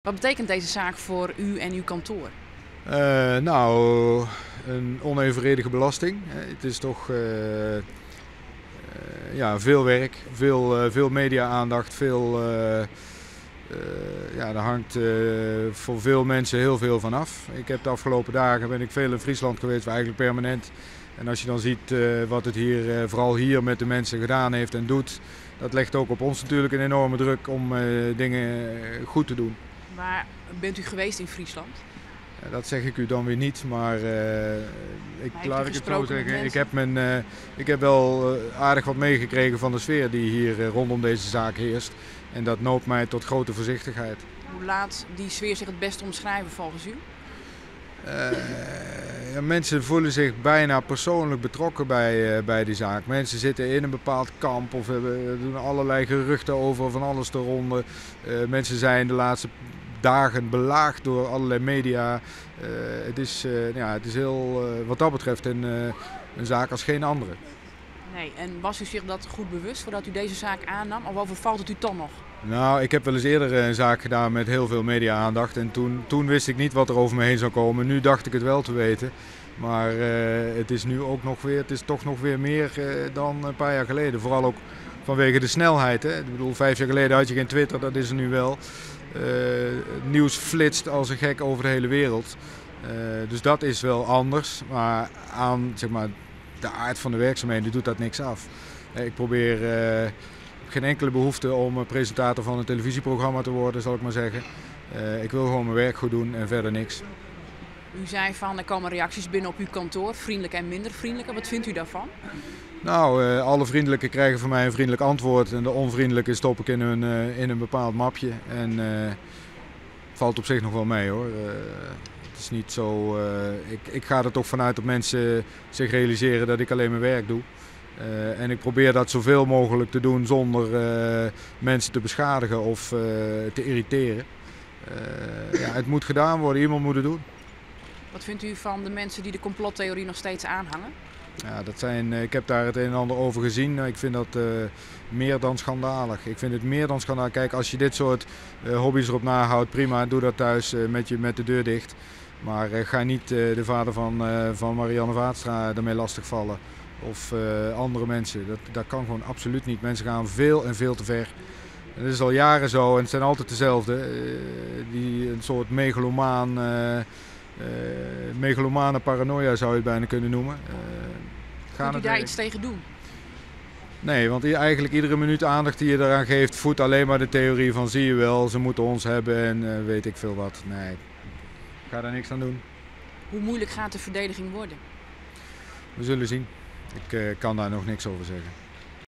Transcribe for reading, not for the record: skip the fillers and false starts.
Wat betekent deze zaak voor u en uw kantoor? Nou, een onevenredige belasting. Het is toch ja, veel werk, veel media-aandacht, veel, ja, daar hangt voor veel mensen heel veel van af. Ik heb de afgelopen dagen ben ik veel in Friesland geweest, eigenlijk permanent. En als je dan ziet wat het hier, vooral hier met de mensen gedaan heeft en doet, dat legt ook op ons natuurlijk een enorme druk om dingen goed te doen. Waar bent u geweest in Friesland? Dat zeg ik u dan weer niet, maar laat ik het zo zeggen. Ik heb wel aardig wat meegekregen van de sfeer die hier rondom deze zaak heerst. En dat noopt mij tot grote voorzichtigheid. Hoe laat die sfeer zich het best omschrijven volgens u? Ja, mensen voelen zich bijna persoonlijk betrokken bij die zaak. Mensen zitten in een bepaald kamp of doen allerlei geruchten over van alles te ronden. Mensen zijn de laatste dagen belaagd door allerlei media. Ja, het is heel, wat dat betreft een zaak als geen andere. Nee, en was u zich dat goed bewust voordat u deze zaak aannam? Of overvalt het u toch nog? Nou, ik heb wel eens eerder een zaak gedaan met heel veel media-aandacht. En toen wist ik niet wat er over me heen zou komen. Nu dacht ik het wel te weten. Maar het is nu ook nog weer, het is toch nog weer meer dan een paar jaar geleden. Vooral ook vanwege de snelheid. Hè? Ik bedoel, 5 jaar geleden had je geen Twitter, dat is er nu wel. Het nieuws flitst als een gek over de hele wereld. Dus dat is wel anders. Maar aan, zeg maar, de aard van de werkzaamheden doet dat niks af. Ik probeer geen enkele behoefte om presentator van een televisieprogramma te worden, zal ik maar zeggen. Ik wil gewoon mijn werk goed doen en verder niks. U zei van, er komen reacties binnen op uw kantoor, vriendelijk en minder vriendelijke. Wat vindt u daarvan? Nou, alle vriendelijke krijgen van mij een vriendelijk antwoord en de onvriendelijke stop ik in een bepaald mapje. En valt op zich nog wel mee hoor. Het is niet zo, ik ga er toch vanuit dat mensen zich realiseren dat ik alleen mijn werk doe. En ik probeer dat zoveel mogelijk te doen zonder mensen te beschadigen of te irriteren. Ja, het moet gedaan worden, iemand moet het doen. Wat vindt u van de mensen die de complottheorie nog steeds aanhangen? Ja, ik heb daar het een en ander over gezien. Ik vind dat meer dan schandalig. Ik vind het meer dan schandalig. Kijk, als je dit soort hobby's erop nahoudt, prima, doe dat thuis met de deur dicht. Maar ga niet de vader van Marianne Vaatstra ermee lastigvallen. Of andere mensen. Dat kan gewoon absoluut niet. Mensen gaan veel en veel te ver. En dat is al jaren zo en het zijn altijd dezelfde. Die een soort megalomane paranoia zou je het bijna kunnen noemen. Kunt u daar iets tegen doen? Nee, want eigenlijk iedere minuut aandacht die je eraan geeft voedt alleen maar de theorie van zie je wel, ze moeten ons hebben en weet ik veel wat. Nee, ik ga daar niks aan doen. Hoe moeilijk gaat de verdediging worden? We zullen zien. Ik kan daar nog niks over zeggen.